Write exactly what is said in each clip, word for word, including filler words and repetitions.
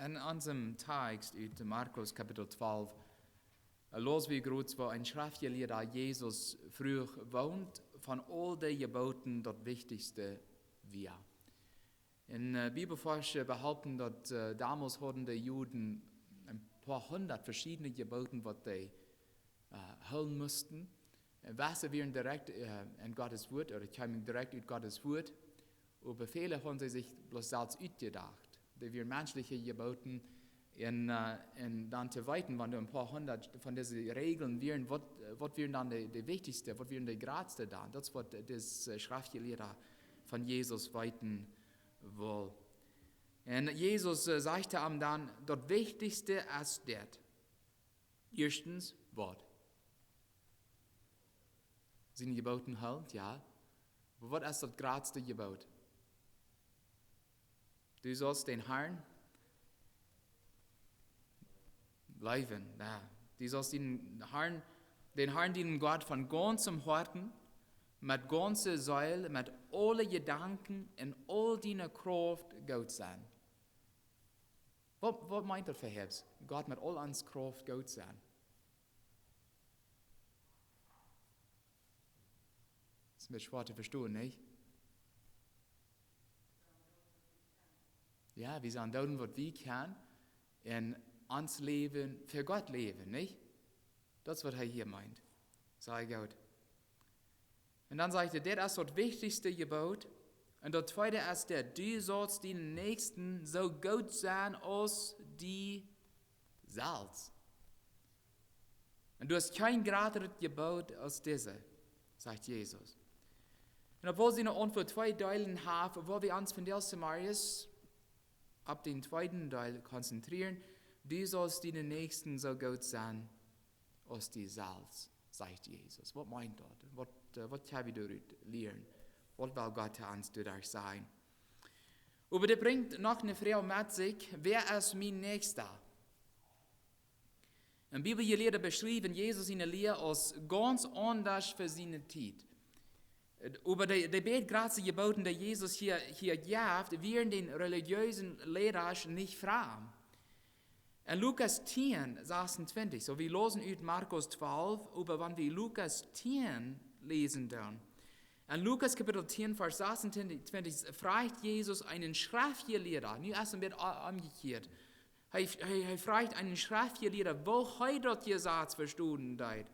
En onsem Tekst ut Markus Kapitel twalf, äh, läs wie krakjt, woo een Schreftjelieeda Jesus fruach, waut von aul de Jeboten daut wichtichste wia. Un, äh, Bibelforscha behaupten, daut, äh, domols hauden de Juden een poa hundat veschiedne Jeboten, waut dee, äh, hoolen musten. Un waut see wieren direkt, äh, en Gottes Wort, ooda kjeemen direkt ut Gottes Wort. Oba väle hauden see sikj bloos selfst utjedocht. Dee wieren menschliche Jeboten. Un, äh, un dan to weeten, wan doa een poa hundat von dise Räajlen wieren, waut, waut wieren dan de, de wichtichste, waut wieren de jratste dan? Daut es waut dis, äh, Schreftjelieeda von Jesus weeten wull. Un Jesus, äh, sajcht am dan, daut wichtichste es dit. Ieeschtens, waut? Siene Jeboten hoolen, jo. Oba waut es daut jratste Jebot? Du saust dän Harn leewen, jo. Du saust dän Harn, dän Harn, dienen Gott von gaunzem Hoaten, met gaunze Seel, met aule Jedanken un aul diene Krauft goot sennen. Waut, waut meent daut fa ons? Gott met aul ons Krauft goot sennen. Es een bät schwoa to vestonen, nich? Jo, wie sellen doonen waut wie kjennen un ons Läwen fa Gott läwen, nich? Daut es waut hee hia meent. Sea goot. Un dan sajcht hee, dit es daut wichtichste Jebot. Un daut tweede es dit, du saust dienen Näakjsten soo goot sennen aus die selfst. Un doa es kjeen jratret Jebot aus dise, sajcht Jesus. Un obwohl siene Auntwuat twee Deelen haft, woa wie ons vondoag zemorjes opp dän tweeden Deel konzentrieren, du saust dienen Näakjsten soo goot sennen aus die selfst, sajcht Jesus. Waut meent daut? Waut, äh, waut kjenn wie doarut lieren? Waut well Gott to ons doaderch sajen? Oba dit brinjt noch eene Froag met sikj, wäa es mien Näakjsta? Een Bibeljelieeda beschrift Jesus siene Lia aus gaunz aundasch fa siene Tiet. Oba de, de beid jratste Jeboten, dee Jesus hia, hia jeft, wieren dän relijeesen Leida nich framd. En Lukas tieen, sasuntwintich, soo wie läsen ut Markus twalf, oba wan wie Lukas tieen läsen dan, en Lukas Kapitel tieen, Varsch sasuntwintich, frajcht Jesus eenen Schreftjelieeda, nu es een bät o-, omjekjieet. Hee, hee, hee frajcht eenen Schreftjelieeda, woo hee daut Jesaz vestonen deed.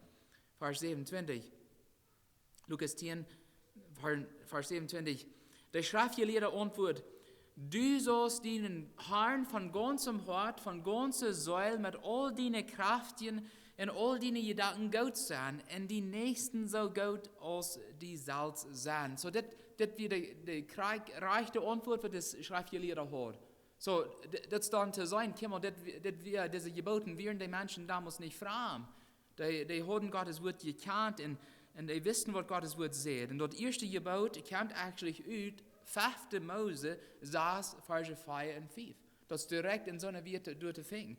Varsch säwenuntwintich. Lukas tieen, Var-, Varsch säwenuntwintich. De Schreftjelieeda auntwuat: Du saust dienen Harn von gaunzem Hoat, von gaunzer Seel, met aul diene Krauft un aul diene Jedanken goot sennen, un dienen Näakjsten soo goot aus die selfst sennen. Soo, dit, dit wia de, de krakjt rajchte Auntwuat, waut dis Schreftjelieeda haud. Soo, d-, daut es dan to seenen, kjikj mol, dit, dit wia, dise Jeboten wieren de Menschen domols nich framd. Dee, dee hauden Gottes Wort jekjant un, un dee wissten, waut Gottes Wort sajcht. Un daut ieeschte Jebot kjemt actually ut fefte Mose sas, Varsch vea un fief. Daut es direkt en soone Wieed doa to finjen.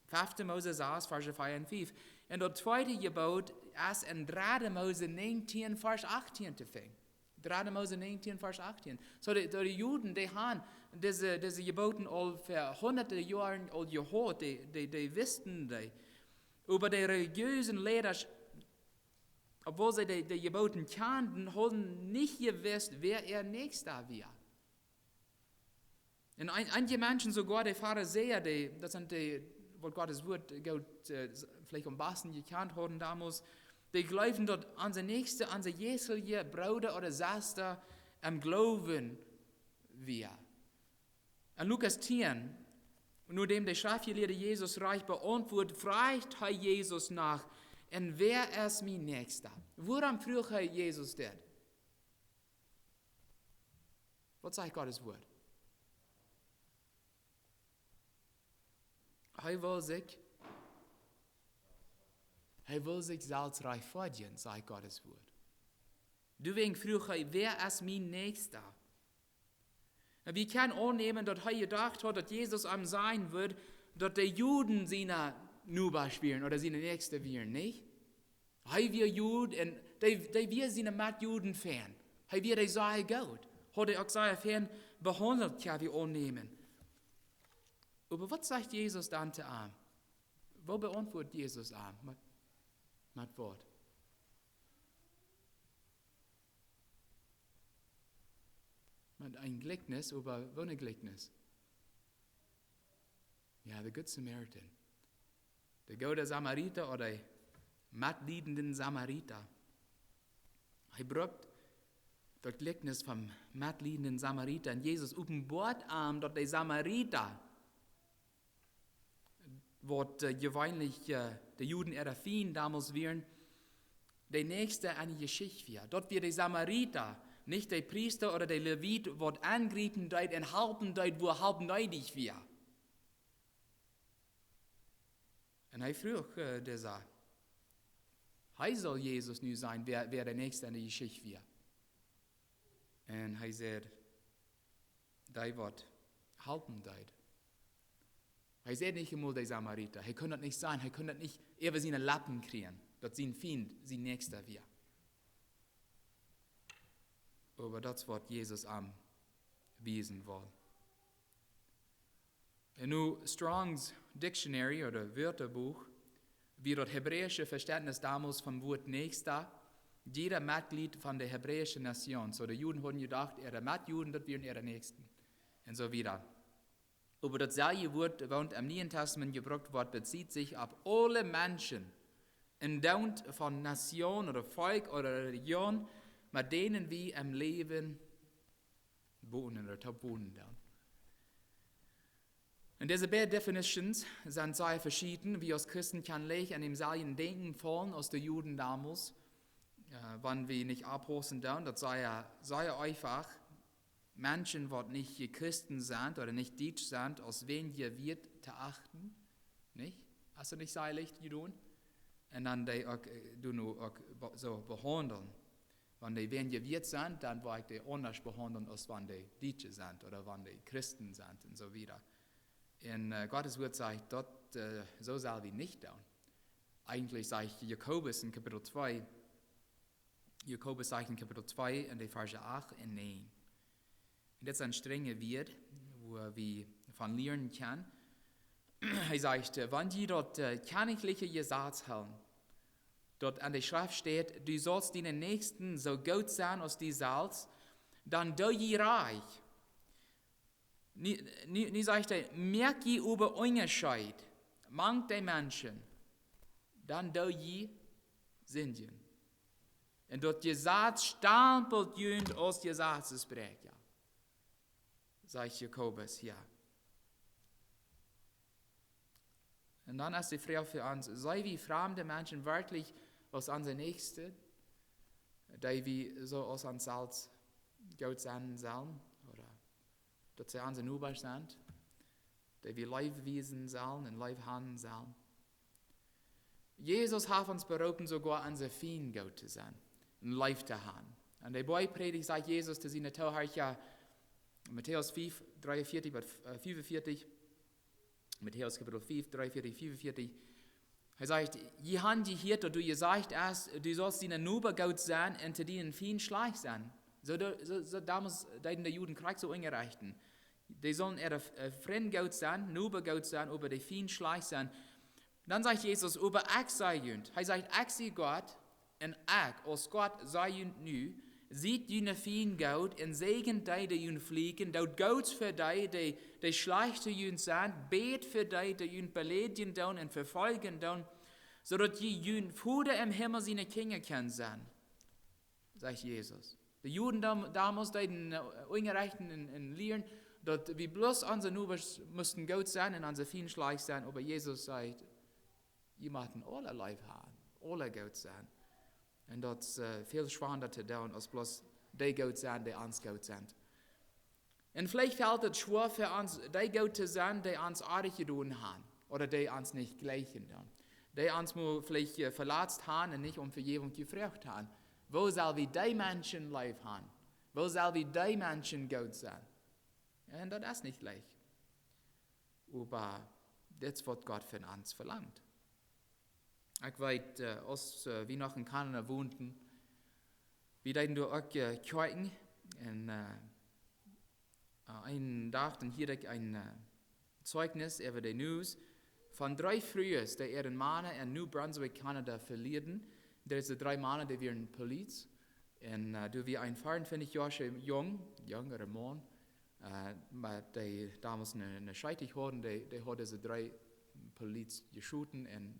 Fefte Mose sas, Varsch vea un fief. Un daut tweede Jebot es en dredde Mose näajentieen, Varsch achtieen to finjen. Dredde Mose näajentieen, Varsch achtieen. Soo, de, de Juden, dee hauden dise, dise Jeboten aul fa hunderte Joaren aul jehaut, dee, dee, dee wissten dee. Oba de relijeese Leida, obwohl see de, de Jeboten kjanden, hauden nich jewist, wäa äa Näakjsta wia. Un een, eenje Menschen, soogoa de Farisäa, dee, daut sent dee, waut Gottes Wort goot, äh, s-, veleicht aum basten jekjant hauden domols, dee jleewden, daut onse Näakjste, onse jeistelje Brooda ooda Sesta em Gloowen wia. En Lukas tieen, nodäm de Schreftjelieede Jesus rajcht beauntwuat, frajcht hee Jesus no: „Un wäa es mien Näakjsta?“ Wuarom fruach hee Jesus dit? Waut sajcht Gottes Wort? Hee wull sikj, hee wull sikj selfst rajchtfoadjen, sajcht Gottes Wort. Doawäajen fruach hee: „Wäa es mien Näakjsta?“ Un wie kjennen aunnämen, daut hee jedocht haud, daut Jesus am sajen wudd, daut de Juden siene Nobasch wieren ooda siene Näakjste wieren, nich? Hee wia Jud un dee, dee wia siene Metjuden fein. Hee wia dee sea goot. Haud dee uk sea fein behaundelt, kjenn wie aunnämen. Oba waut sajcht Jesus dan to am? Woo beauntwuat Jesus am? Met, met waut? Met een Jlikjnis, oba woo een Jlikjnis? Jo, the Good Samaritan. De goode Samarita ooda de metliedende Samarita. Hee brukt daut Jlikjnis vom metliedenden Samarita. Un Jesus openboat am, daut de Samarita, waut, äh, jeweenlich, äh, de Juden äare Fiend donmols wieren, de Näakjsta enne Jeschicht wia. Daut wia de Samarita, nich de Priesta ooda de Levit, waut aungriepen deed un halpen deed, wua Help needich wia. Un hee fruach, äh, dise, hee saul Jesus nu seenen, wäa, wäa de Näakjsta enne Jeschicht wia. Un hee säd, dee waut halpen deed. Hee säd nich emol de Samarita. Hee kunn daut nich seenen. Hee kunn daut nich äwa siene Leppen kjrieen, daut sien Fiend sien Näakjsta wia. Oba daut es waut Jesus am wiesen well. Un nu Strong's Dictionary ooda Wörterbuch, wia daut hebräische Vestentnis donmols vom Wuat Näakjsta, jieda Metjlied von de hebräische Nation. Soo de Juden hauden jedocht, äare Metjuden, daut wieren äare Näakjsten. Un soo wieda. Oba daut selwje Wuat, waut em Nieen Tastament jebrukt woat, beziet sikj opp aule Menschen, ondoont von Nation ooda Volkj ooda Relijion, met dän wie em Läwen wonen ooda toop wonen doonen. Un dise beid definitions sent sea veschieden. Wie aus Christen kjennen leicht en dämselwjen Denkjen faulen aus de Juden donmols, äh, wan wie nich oppaussen doonen. Daut es sea, sea eefach, Menschen, waut nich Christen sent ooda nich Dietsch sent, aus weinja wieet to achten, nich? Hast du nich sea leicht jedonen? Un dan dee uk, äh, du nu uk be-, soo behaundlen. Wan dee weinja wieet sent, dan woa ekj dee aundasch behaundlen aus wan dee Dietsche sent ooda wan dee Christen sent un soo wieda. Un, äh, Gott sien Wuat sajcht, daut, äh, soo sell wie nich doonen. Eejentlich sajcht Jakobus en Kapitel twee, Jakobus sajcht en Kapitel twee en de Varsch acht un näajen. Un dit sent strenje Wieed, wua wie von lieren kjennen. Hee sajcht, äh, wan jie daut, äh, kjennichliche Jesaz hoolen, daut en de Schreft steit, du saust dienen Näakjsten soo goot sennen aus die selfst, dan doo jie rajcht. Nu, nu, nu sajcht hee, moakt jie oba Unjascheet mank de Menschen, dan doo jie sindjen. Un daut Jesaz stampelt junt aus Jesazesbräakja, sajcht Jakobus hia. Un dan es de Froag fa ons, sent wie framde Menschen werkjlich aus onse Näakjste, dee wie soo aus ons selfst goot sennen sellen? Ooda daut see onse Nobasch sent, dee wie Leew wiesen sellen un Leew haben sellen? Jesus haft ons beroopen, soogoa onse Fiend goot to sennen un leew to haben. En de Boajchprädicht sajcht Jesus to siene Toohiera, Matäus fiew, dreeunvieetich bat, äh, fiefunvieetich, Matäus Kapitel fiew, dreeunvieetich, fiefunvieetich. Hee sajcht, jie haben jehieet, daut doa jesajcht es, du saust to dienen Noba goot sennen un to dienen Fiend schlajcht sennen. Soo, soo, soo, donmols deeden de Juden krakjt soo unjerechten. Dee sullen äare, äh, Frind goot sennen, Noba goot sennen, oba de Fiend schlajcht sennen. Dan sajcht Jesus, oba ekj saj junt, hee sajcht, ekj sie Gott, un ekj, aus Gott, saj junt nu, siet june Fiend goot un säajent dee, dee junt fluchen, doot Goots fa dee, dee, dee schlajcht to junt sent, bät fa dee, dee junt beleidigen doonen un vefoljen doonen, soo daut jie jun Voda em Himmel siene Kjinja kjennen sennen, sajcht Jesus. De Juden dam-, donmols deeden, äh, unjerechten un, un lieren, daut wie bloos onse Nobasch musten goot sennen un onse Fiend schlajcht sennen, oba Jesus sajcht, jie motten aule leew haben, aule goot sennen. Un daut es, äh, väl schwanda to doonen, aus bloos dee goot sennen, dee ons goot sent. Un veleicht felt et schwoa fa ons, dee goot to sennen, dee ons oajch jedonen haben, ooda dee ons nich jlikjen doonen. Dee ons mau veleicht, äh, veletzt haben un nich om Vejäwunk jefroacht haben. Woo sell wie dee Menschen leew haben? Woo sell wie dee Menschen goot sennen? Un daut es nich leicht. Oba dit es, waut Gott von ons velangt. Ekj weet, äh, aus, äh, wie noch en Kanada wonden, wie deeden doa uk, äh, Kjoakjen. Un, äh, äh, eenen Dach, dan hieed ekj een, äh, Zeichnis äwa de News von dree Frues, dee äare Mana en New Brunswick, Kanada, velieren. Dise dree Mana, dee wieren Poliz. Un äh, doa wia een veeruntwintich Joa oola Jung, jungera Maun, äh, oba dee domols ne, ne Scheet hauden, dee, dee haud dise dree Poliz jeschoten un,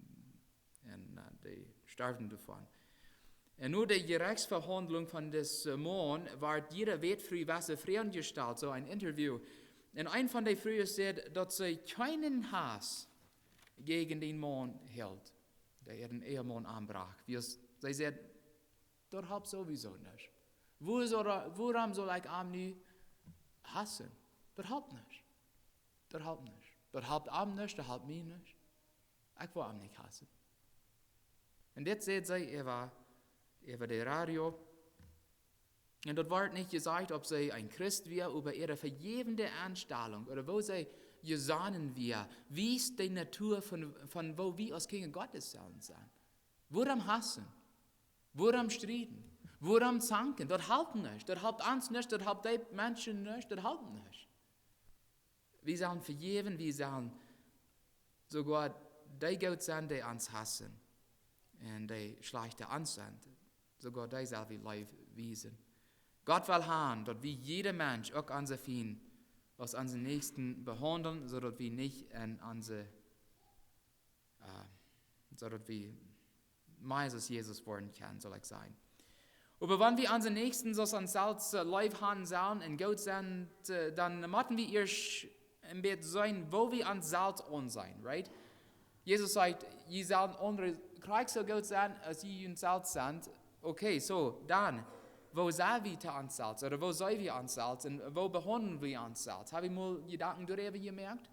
un äh, dee storwen doavon. Un no de Jerechtsvehaundlunk von dise Maun wort jieda Wätfru wesse Froagen jestalt, soo een Interview. Un eent von de Frues säd, daut see kjeenen Hauss jäajen dän Maun hilt, dee äaren Ehemaun ombrocht. Wiels see säd, daut halpt sowieso nuscht. Woo saul, wuarom saul ekj am nu hausen? Daut halpt nuscht. Daut halpt nuscht. Daut halpt am nuscht, daut halpt mie nuscht. Ekj woa am nich hausen. Un dit säd see äwa, äwa de Radio. Un daut wort nich jesajcht, auf see een Christ wia, oba äare vejäwende Enstalunk, ooda woo see jesonnen wia, wiest de Natua von, von woo wie aus Kjinja Gottes sellen sennen. Wuarom hausen? Wuarom strieden? Wuarom zanken? Daut halpt nuscht. Daut halpt ons nuscht, daut halpt dee Menschen nuscht, daut halpt nuscht. Wie sellen vejäwen, wie sellen soogoa dee goot sennen, dee ons hausen un dee schlajcht to ons sent. Soogoa dee sell wie Leew wiesen. Gott well haben, daut wie jieda Mensch, uk onse Fiend, aus onsen Näakjsten behaundlen, soo daut wie nich en onse, äh, soo daut wie mea aus Jesus woaren kjennen, saul ekj sajen. Oba wan wie onse Näakjsten soo aus ons selfst äh, leef haben sellen un goot sent, äh, dan motten wie ieescht een bät seenen, woo wie ons selfst aunseenen, right? Jesus sajcht, jie sellen aundre krakjt soo goot sennen, aus jie junt selfst sent. Okay, soo, dan, woo sent wie to ons selfst? Ooda woo seenen wie ons selfst? Un woo behaundlen wie ons selfst? Hab jie mol Jedanken doaräwa jemoakt?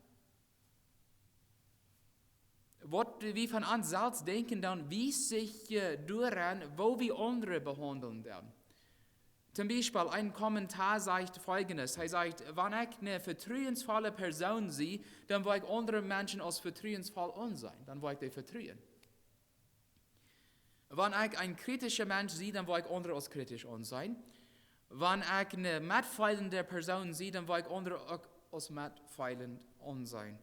Waut wie von ons selfst denkjen, dan wiest sikj äh, doaraun, woo wie aundre behaundlen dan. Toom Biespel, een Kommentar sajcht foljendet. Hee sajcht, wan ekj ne vetruensvolle Persoon sie, dan woa ekj aundre Menschen aus vetruensvoll aunseenen. Dan woa ekj dee vetruen. Wan ekj een kritischa Mensch sie, dan woa ekj aundre aus kritisch aunseenen. Wan ekj ne metfeelende Persoon sie, dan woa ekj aundre uk aus metfeelend aunseenen.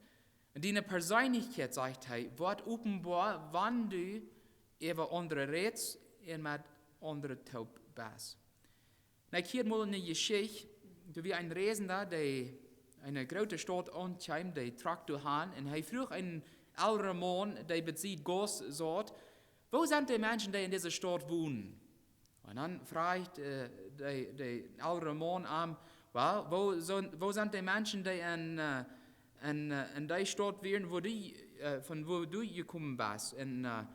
Un diene Persenlichkjeit, sajcht hee, woat openboa, wan du äwa aundre rätst un met aundre toop best. Na, ekj hieed mol ne Jeschicht, doa wia een Reisenda, dee eene groote Staut aunkjeem, dee trock doa han, un hee fruach eenen elren Maun, dee bie de Gaus saut, woo sent de Menschen, dee en dise Staut wonen? Un dan fruach äh, dee, dee elre Maun am, well, woo, soo, woo sent de Menschen, dee en, äh, en, äh, en dee Staut wieren, woo du, äh, von woo du jekomen best? Un, äh,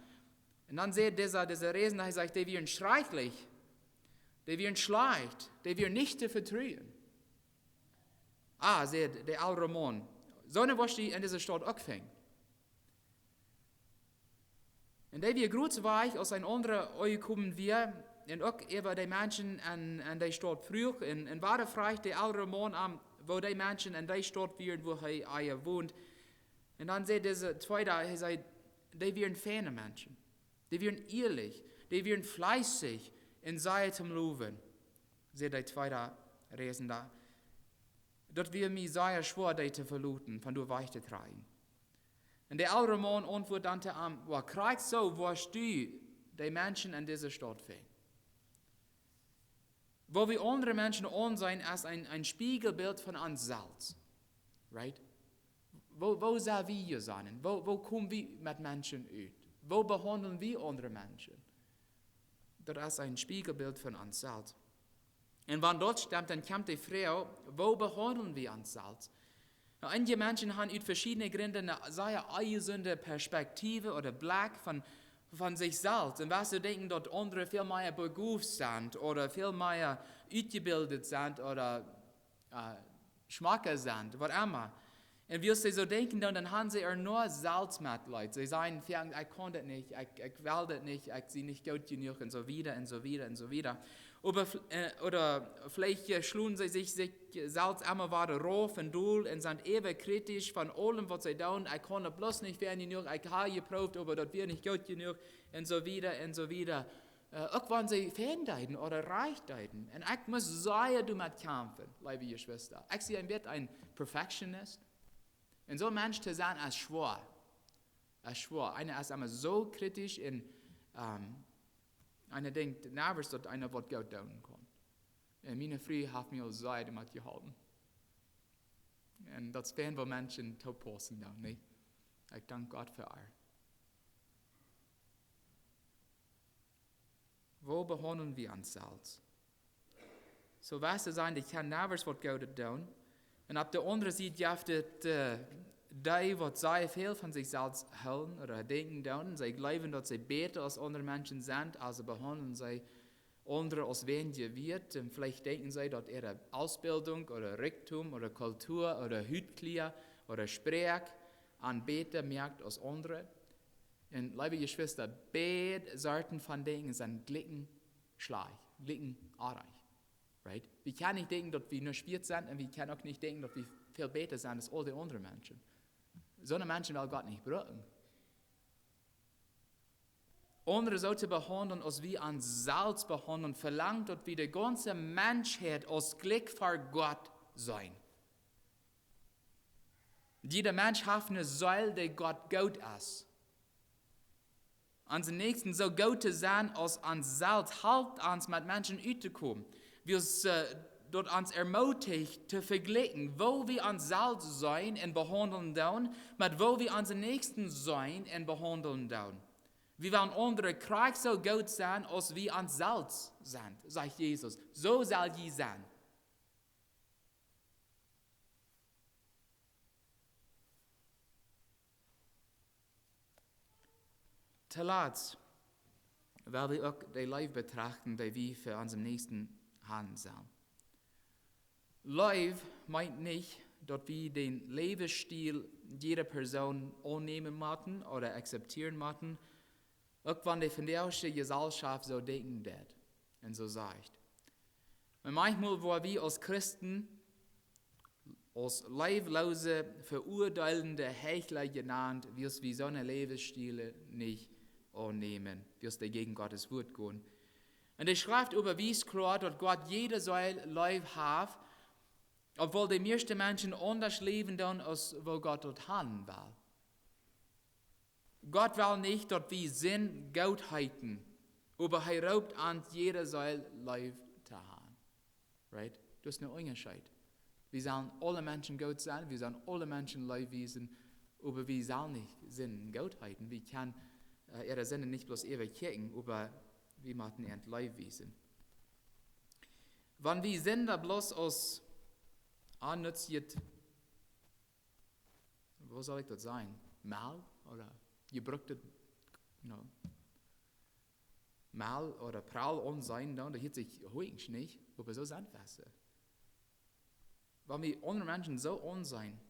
un dan säd dise, dise Reisenda, hee sajcht, dee wieren schrakjlich, dee wieren schlajcht, dee wieren nich to vetruen. Ah, säd de elre Maun, soone woascht du en dise Staut uk finjen. Un dee wia groots wajch, aus een aundra aunjekomen wia, un uk äwa de Menschen en, en dee Staut fruach, un, un wada fruach de elre Maun am, woo dee Menschen en dee Staut wieren, wua hee ea wond. Un dan säd dise tweeda, hee säd, dee wieren feine Menschen. Dee wieren ierlich, dee wieren fleeßig un sea toom lowen, säd de tweeda Reisenda. Daut wia mie sea schwoa, dee to veloten, von doa wajch to trakjen. Un de elre Maun auntwuad dan to am, well, krakjt soo woascht du de Menschen en dise Staut finjen. Woo wie aundre Menschen aunseenen, es een, een Spiegelbilt von ons selfst. Right? Woo, woo sent wie jesonnen? Woo, woo komen wie met Menschen ut? Woo behaundlen wie aundre Menschen? Daut es een Spiegelbilt von ons selfst. Un wan daut stemt, dan kjemt de Froag, woo behaundlen wie ons selfst? Nu, eenje Menschen haben ut veschiedne Grinj ne sea onjesunde Perspektive ooda Blikj von, von sikj selfst. Un wan see denkjen, daut aundre väl mea begoft sent ooda väl mea utjebildt sent ooda äh, schmocka sent, waut emma. Un wiels see soo denkjen, dan, dan haben see ea nor Selfstmetleet. See sajen, ja, ekj kaun daut nich, ekj, ekj well daut nich, ekj sie nich goot jenuach un soo wieda un soo wieda un soo wieda. Oba, äh, ooda veleicht äh, schlonen see sikj, sikj selfst emma wada rauf un dol un sent äwa kritisch von aulem, waut see doonen. Ekj kaun daut bloos nich, wia nich jenuach, ekj hab jeprooft, oba daut wia nich goot jenuach un soo wieda un soo wieda. Äh, uk wan see fein deeden ooda rajcht deeden. Un ekj must sea doamet kjamfen, leewe Jeschwista. Ekj sie een bät een Perfektionist. Un soon Mensch to sennen es schwoa. Es schwoa. Eena es emma soo kjritisch un, ähm, eena denkjt niemols, daut eena waut Goodet doonen kaun. Un miene Fru haft mie aul sea doamet jeholpen. Un daut es fein, woo Menschen toopaussen dan, nä? Ekj dank Gott fa äa. Woo behaundlen wie ons selfst? Soo, waut to sajen, dee kjennen niemols waut Goodet doonen. Un opp de aundre Sied jeft et, äh, dee, waut sea väl von sikj selfst hoolen ooda denkjen doonen. See jleewen, daut see bäta aus aundre Menschen sent, aulsoo behaundlen see aundre aus weinja wieet. Un veleicht denkjen see, daut äare Utbildunk ooda Rikjdom ooda Kultua ooda Hutkjlia ooda Sproak an bäta moakt aus aundre. Un leewe Jeschwista, beid Sorten von Dinja sent jlikj schlajcht, jlikj oajch. Right? Wie kjennen nich denkjen, daut wie nuscht wieet sent, un wie kjennen uk nich denkjen, daut wie väl bäta sent aus aul dee aundre Menschen. Soone Menschen well Gott nich brucken. Aundre soo to behaundlen, aus wie ons selfst behaundlen, velangt, daut wie de gaunze Menschheit aus jlikj ver Gott seenen. Jieda Mensch haft eene Seel, dee Gott goot es. Onsen Näakjsten soo goot to sennen aus ons selfst, halpt ons, met Menschen uttokomen. Wiels, äh, daut ons ermutigt to vejlikjen, woo wie ons selfst seenen un behaundlen doonen, met woo wie onsen Näakjsten seenen un behaundlen doonen. Wie wellen aundre krakjt soo goot sennen, aus wie ons selfst sent, sajcht Jesus. Soo sell jie sennen. Tolatst well wie uk de Leew betrachten, dee wie fa onsen Näakjsten haben sellen. Leew meent nich, daut wie dän Läwensstiel jieda Persoon aunnämen motten ooda akzeptieren motten, uk wan de vondoagsche Jeselschoft soo denkjen deit un soo sajcht. Un maunchmol woa wie aus Christen aus leewloose, veuadeelende Heichla jenant, wiels wie soone Läwensstiele nich aunnämen, wiels dee jäajen Gottes Wuat gonen. Un de Schreft bewiest kloa, daut Gott jieda Seel leef haft, obwohl de mieeschte Menschen aundasch läwen doonen, aus woo Gott daut haben well. Gott well nich, daut wie Sind goot heeten, oba hee roopt ons, jieda Seel leef to haben. Right? Daut es een Unjascheet. Wie sellen aule Menschen goot sennen, wie sellen aule Menschen Leew wiesen, oba wie sellen nich Sind goot heeten. Wie kjennen, äh, äare Sinden nich bloos äwakjikjen, oba wie motten an Leew wiesen. Wan wie Sind bloos aus onnutzt, woo saul ekj daut sajen? Mäl ooda jebrukt, you know, Mäl ooda prall aunseenen, dan, daut hieet sikj hoisch nich, oba soo sent wie. Wan wie aundre Menschen soo aunseenen,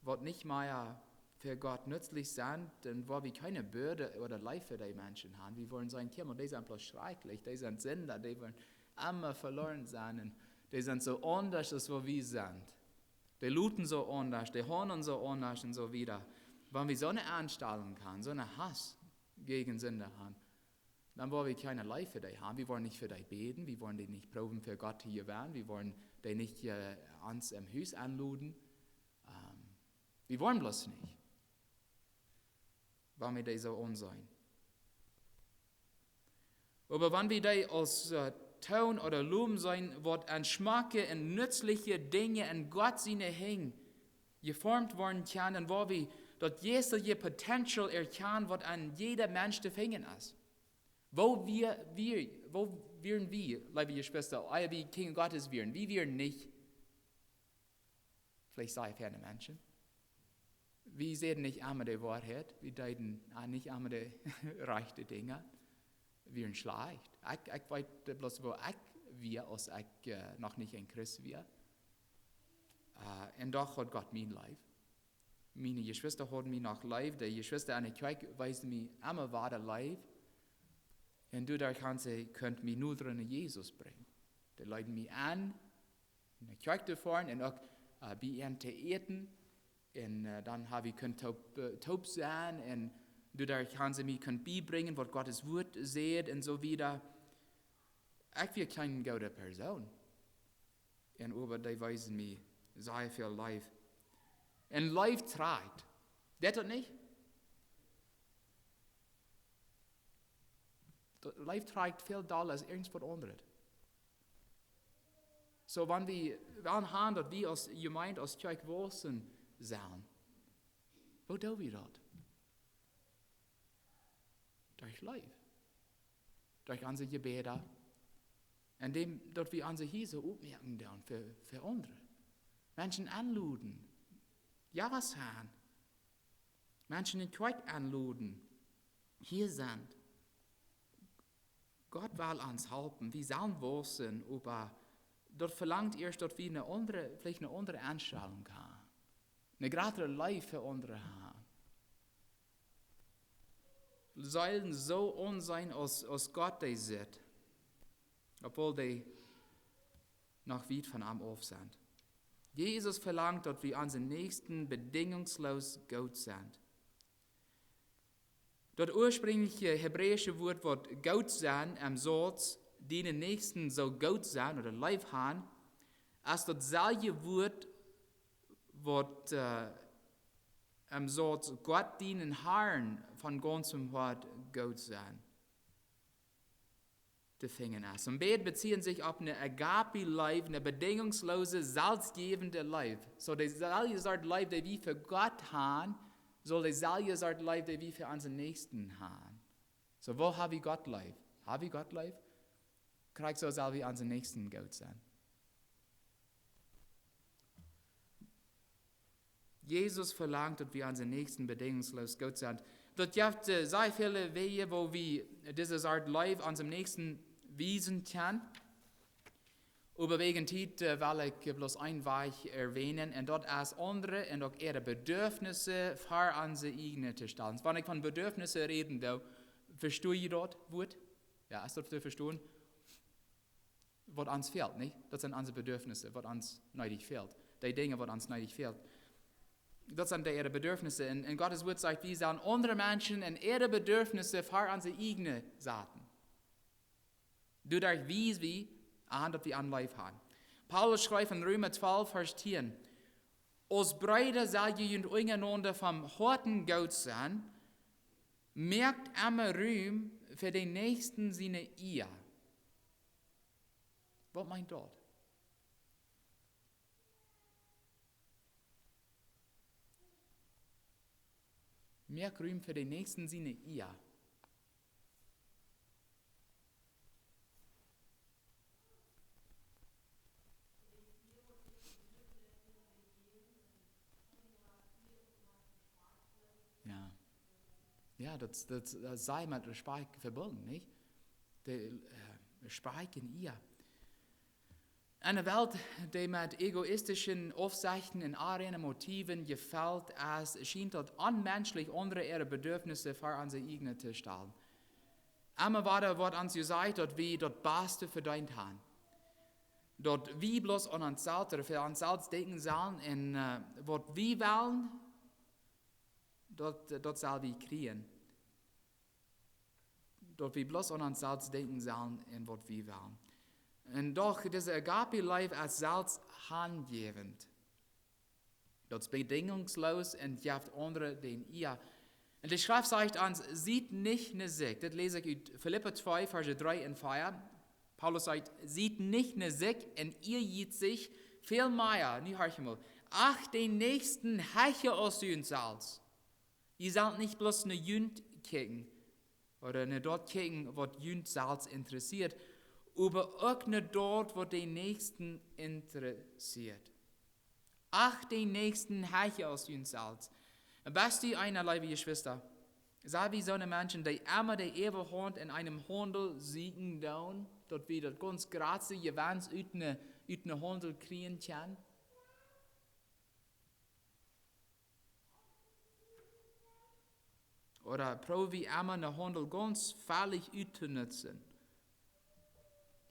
waut nich mea fa Gott nutzlich sent, dan woa wie kjeene Bürd ooda Leew fa dee Menschen haben. Wie woaren sajen: "Kjikj mol, dee sent bloos schrakjlich, dee sent Sinda, dee woaren emma veloren sennen, un dee sent soo aundasch aus woo wie sent. Dee loten soo aundasch, dee haundlen soo aundasch" un soo wieda. Wan wie soone Enstalunk haben, soone Hauss jäajen Sinda haben, dan woa wie kjeene Leew fa dee haben. Wie woaren nich fa dee bäden, wie woaren dee nich proowen fa Gott to jewennen, wie woaren dee nich, äh, ons em Hus enloden. Ähm, wie woaren bloos nich, wan wie dee soo aunseenen. Oba wan wie dee aus, äh, Toon ooda Loom seenen, waut aun schmocke un nutzliche Dinja en Gott siene Henj jeformt woaren kjennen, woa wie daut jeistelje Potential erkjanen, waut en jieda Mensch to finjen es. Woo wie, wie, woo wieren wie, leewe Jeschwista, ea wie Kjinja Gottes wieren? Wie wieren nich veleicht sea feine Menschen. Wie säden nich emma de Woarheit, wie deeden, äh, nich emma de rajchte Dinja. Wie wieren schlajcht. Ekj, ekj weet bloos, woo ekj wia, aus ekj, äh, noch nich een Christ wia. Äh, un doch haud Gott mie leef. Miene Jeschwista hauden mie noch leef. De Jeschwista enne Kjoakj wiesen mie emma wada Leew. Un doaderch haben see kunt mie noda no Jesus brinjen. Dee leeden mie aun, no de Kjoakj to foaren un uk, äh, bie an to äten. Un, äh, dan hab wie kunt toop, äh, toop sennen. Un doaderch haben see mie kunt biebrinjen, waut Gottes Wuat sajcht un soo wieda. Ekj wia kjeene goode Persoon. Un oba dee wiesen mie sea väl Leew. Un Leew trakjt. Deit daut nich? Daut Leew trakjt väl dolla aus irjent waut aundret. Soo, wan wie wellen han, daut wie aus Jemeent, aus Kjoakj wausen sellen, woo doo wie daut? Derch Leew. Derch onse Jebäda. Un däm, daut wie onse Hiesa opmoaken doonen fa, fa aundre. Menschen enloden. Jo, waut han. Menschen enne Kjoakj enloden. Hia sent. Gott well ons halpen. Wie sellen wausen, oba daut velangt ieescht, daut wie eene aundre, veleicht eene aundre Enstalunk han. Eene jratre Leew fa aundre han. Sellen soo aunseenen aus, aus Gott dee sitt, obwohl dee noch wiet von am auf sent. Jesus velangt, daut wie onsen Näakjsten bedinjungslos goot sent. Daut uasprinjliche hebräische Wuat, waut goot sennen, em Sauz, dienen Näakjsten soo goot sennen ooda leef han, es daut selwje Wuat, waut, äh, em Sauz Gott dienen Harn von gaunzem Hoat goot sennen to finjen es. Un beid bezieejen sikj opp eene Agape Leew, eene bedinjungslose, selfstjäwende Leew. Soo, dee selwje Sort Leew, dee wie fa Gott han, saul dee selwje Sort Leew, dee wie fa onsen Näakjsten han. Soo, woo ha wie Gott leef? Ha wie Gott leef? Krakjt soo sell wie onsen Näakjsten goot sennen. Jesus velangt, daut wie onsen Näakjsten bedinjungslos goot sent. Daut jeft, äh, sea väle Wäaj, woo wie dise Sort Leew onsen Näakjsten wiesen kjennen. Oba wäajen Tiet, äh, well ekj bloos een Wajch erwähnen, un daut es aundre un uk äare Bedürfnisse ver onse ieejne to stalen. Wan ekj von Bedürfnisse räden doo, vestonen jie daut Wuat? Jo, es daut to vestonen? Waut ons fält, nich? Daut sent onse Bedürfnisse, waut ons needich fält. Dee Dinja, waut ons needich fält. Daut sent dee äare Bedürfnisse. Un, un Gott sien Wuat sajcht, wie sellen aundre Menschen un äare Bedürfnisse ver onse ieejne saten. Doaderch wies wie aun, daut wie an leef han. Paulus schrift en Reema twalf, Varsch tieen: Aus Breeda sell jie junt unjarenaunda von Hoaten goot sennen, moakt emma Rum fa dän Näakjsten siene Ea. Waut meent daut? Moak Rum fa dän Näakjsten siene Ea. Jo. Jo, daut, daut, daut es met Respekt vebungen, nich? De, äh, Respekt un Ea. Enne Welt, dee met egoistische Aufsechten un onreine Motiven jefelt es, schient daut onmenschlich, aundre äare Bedürfnisse ver onse ieejne to stalen. Emma wada woat ons jesajcht, daut wie daut Baste vedeent han. Daut wie bloos aun ons selfst, ooda fa ons selfst denkjen sellen un, äh, waut wie wellen, daut, daut sell wie kjrieen. Daut wie bloos aun ons selfst denkjen sellen un waut wie wellen. Un doch, dise Agape Leew es selfst hanjäwend. Daut es bedinjungslos un jeft aundre dän Ea. Un de Schreft sajcht ons, siet nich no sikj. Dit läs ekj ut Filippa twee, Varsch dree un vea. Paulus sajcht, siet nich no sikj un ea junt selfst, väl mea, nu horcht mol, acht dän Näakjsten hecha aus junt selfst. Jie sellen nich bloos no junt kjikjen, ooda no daut kjikjen, waut junt selfst interessieet, oba uk no daut, waut dän Näakjsten interessieet. Acht dän Näakjsten hecha aus junt selfst. Un best du eena, leewe Jeschwista, sent wie soone Menschen, dee emma de Äwahaunt en eenen Haundel sieekjen doonen, daut wie daut gaunz jratste Jewenst ut eenen, ut eenen Haundel kjrieen kjennen? Ooda proow wie emma eenen Haundel gaunz völlig uttonutzen,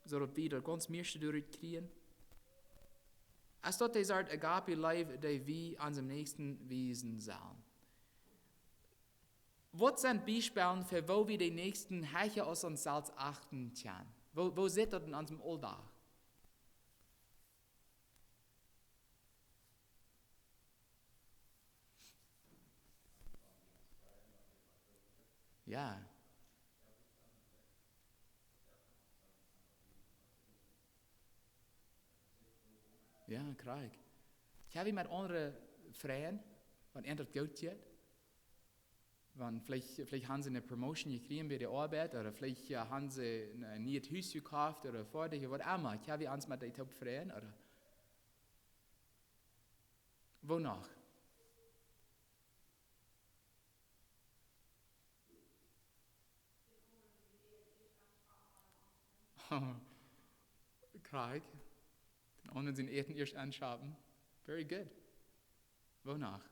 soo daut wie daut gaunz mieeschte doarut kjrieen? Es daut dee Sort Agape Leew, dee wie onsen Näakjsten wiesen sellen? Waut sent Biespels fa woo wie dän Näakjsten hecha aus ons selfst achten kjennen? Woo, woo sitt daut en onsem Auldach? Jo. Jo, krakjt. Ekj hab hia met aundre Frind, wan an daut goot jeit. Wan veleicht, veleicht han see eene Promotion jekjräajen bie de Oabeit, ooda veleicht, jo, han see een, een nieet Hus jekoft ooda foadich, waut emma. Ekj hab hia ons met dee toop Frind, ooda? Woo noch? Krakjt. Dän aundren sien Äten ieescht aunschaffen. Very good. Woo noch?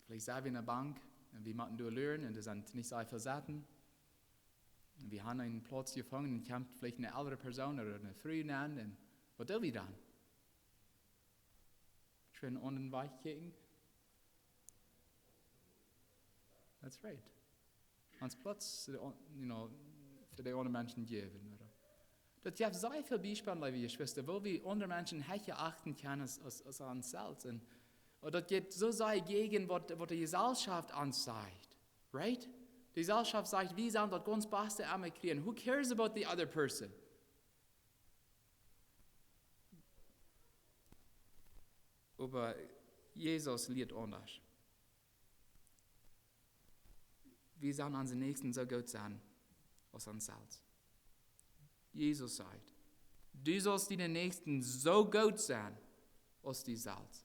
Veleicht sent wie enne Bank un wie motten doa luren un doa sent nich soo väl Setten. Un wie han eenen Plauz jefungen un kjemt veleicht eene eldre Persoon ooda eene Fru aun un waut doo wie dan? Schwind aun dän Wajch kjikjen. That's right. Ons Plauz, you know, fa de aundre Menschen jäwen, ooda? Daut jeft soo väl Biespels, leewe Jeschwista, woo wie aundre Menschen hecha achten kjennen aus, aus, aus ons selfst. Un, un daut jeit soo sea jäajen waut, waut de Jeselschoft ons sajcht. Right? De Jeselschoft sajcht, wie sellen daut gaunz baste emma kjrieen. Who cares about the other person? Oba Jesus lieet aundasch. Wie sellen onse Näakjsten soo goot sennen aus ons selfst. Jesus sajcht: "Du saust dienen Näakjsten soo goot sennen aus die selfst."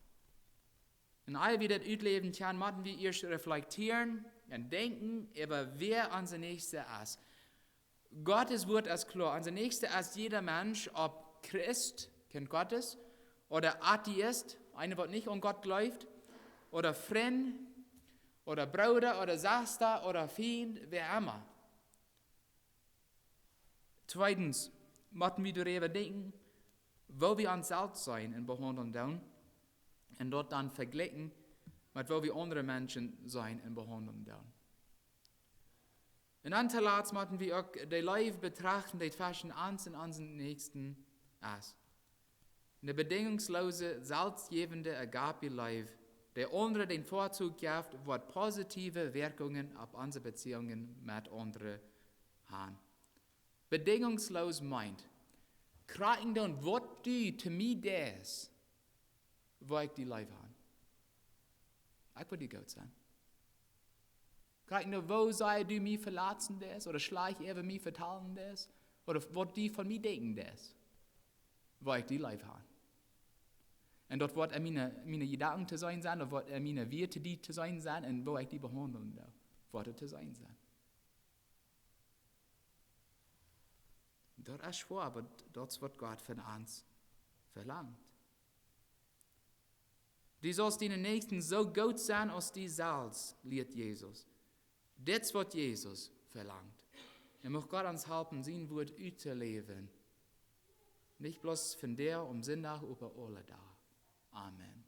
Un ea wie daut utläwen kjennen, motten wie ieescht reflektieren un denkjen äwa wäa onse Näakjsta es. Gottes Wort es kloa. Onse Näakjsta es jieda Mensch, auf Christ, Kjint Gottes, ooda Atheist, eena waut nich aun Gott jleeft, ooda Frint, ooda Brooda, ooda Sesta, ooda Fient, wäa emma. Tweedens, motten wie doaräwa denkjen, woo wie ons selfst seenen un behaundlen doonen, un daut dan vejlikjen met woo wie aundre Menschen seenen un behaundlen doonen. Un dan toolatst motten wie uk de Leew betrachten, dee tweschen ons un onsen Näakjsten es. Eene bedinjungslose, selfstjäwende Agape-Leew, dee aundre dän Vorzug jeft, woat positiewe Wirkjungen auf onse Beziehungen met aundre haben. Bedinjungslos meent, krakjt dan waut du to mie deist, woa ekj die leef haben. Ekj well die goot sennen. Krakjt dan, woo sea du mie veletzen deist, ooda schlajcht äwa mie vetalen deist, ooda waut du von mie denkjen deist, woa ekj die leef haben. Un daut woat en miene, miene Jedanken to seenen sennen, daut woat en miene Wieed to die to seenen sennen, un woo ekj die behaundlen doo, woat et to seenen sennen. Daut es schwoa, oba daut es waut Gott von ons velangt. Du saust dienen Näakjsten soo goot sennen aus die selfst, lieet Jesus. Dit es waut Jesus velangt. Un mucht Gott ons halpen, sien Wort uttoläwen. Nich bloos vondoag aum Sindach, oba aule Doag. Amen.